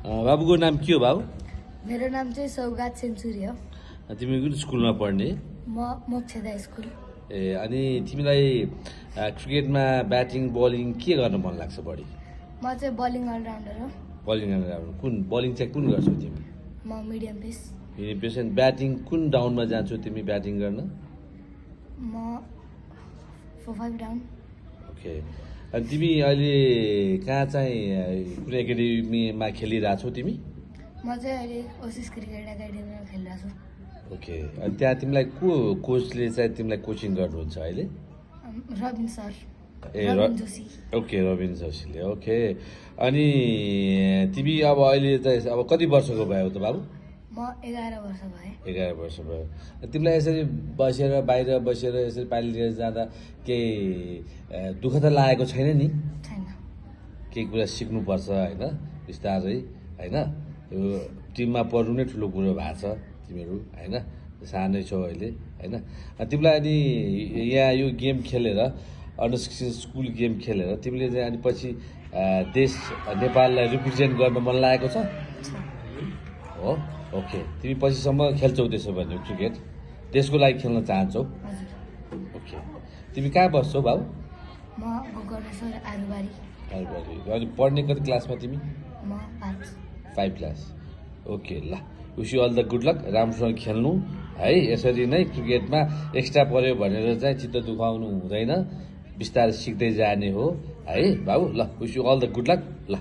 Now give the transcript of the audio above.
बाबुको नाम के हो बाबु? मेरो नाम चाहिँ सौगात सेन्चुरी हो। तिमी कुन स्कुलमा पढ्ने? म मोक्षदा स्कुल। ए अनि तिमीलाई क्रिकेटमा ब्याटिङ बलिङ के गर्न मन लाग्छ बढी? म चाहिँ बलिङ अलराउन्डर हो। Bowling all-rounder. कुन बलिङ चाहिँ कुन गर्छौ तिमी? म मिडियम पेस। मिडियम पेस। ब्याटिङ कुन डाउनमा जान्छौ तिमी ब्याटिङ गर्न? म 4-5 डाउन। ओके। अनि तिमी अहिले कहाँ चाहिँ कुनै एकाडेमीमा खेलिरहेछौ तिमी? म चाहिँ अहिले ओसिस क्रिकेट एकाडेमीमा खेलिरहेको छु। ओके। अनि त्यहाँ तिमीलाई को कोचले चाहिँ तिमीलाई कोचिङ गर्नुहुन्छ अहिले? रबिन सर। ए रबिन जोशी। ओके, रबिन जोशीले। ओके। अनि तिमी अब अहिले चाहिँ अब कति वर्षको भयो त बाबु? म 11 वर्ष भएँ। 11 वर्ष भयो। तिमीलाई यसरी बसेर बाहिर बसेर यसरी पानी लिएर जाँदा केही दुःख त लागेको छैन नि? छैन। केही कुरा सिक्नुपर्छ होइन, बिस्तारै होइन। यो टिममा पर्नु नै ठुलो कुरो भएको छ तिमीहरू होइन, सानै छौ अहिले होइन। तिमीलाई अनि यहाँ यो गेम खेलेर अन्डर-16 स्कुल गेम खेलेर तिमीले चाहिँ अनि पछि देश नेपाललाई रिप्रेजेन्ट गर्न मन लागेको छ? हो। ओके। तिमी पछिसम्म खेल्छौ त्यसो भने क्रिकेट, देशको लागि खेल्न चाहन्छौ? ओके। तिमी कहाँ बस्छौ बाबु? म गोकर्णेश्वर आरुबारी। अनि पढ्ने कति क्लासमा तिमी? म 5 क्लास। ओके ल, wish you all the good luck. राम्रोसँग खेल्नु है। यसरी नै क्रिकेटमा एक्स्ट्रा पर्यो भनेर चाहिँ चित्त दुखाउनु हुँदैन, बिस्तारै सिक्दै जाने हो है बाबु। ल, wish you all the good luck. ल।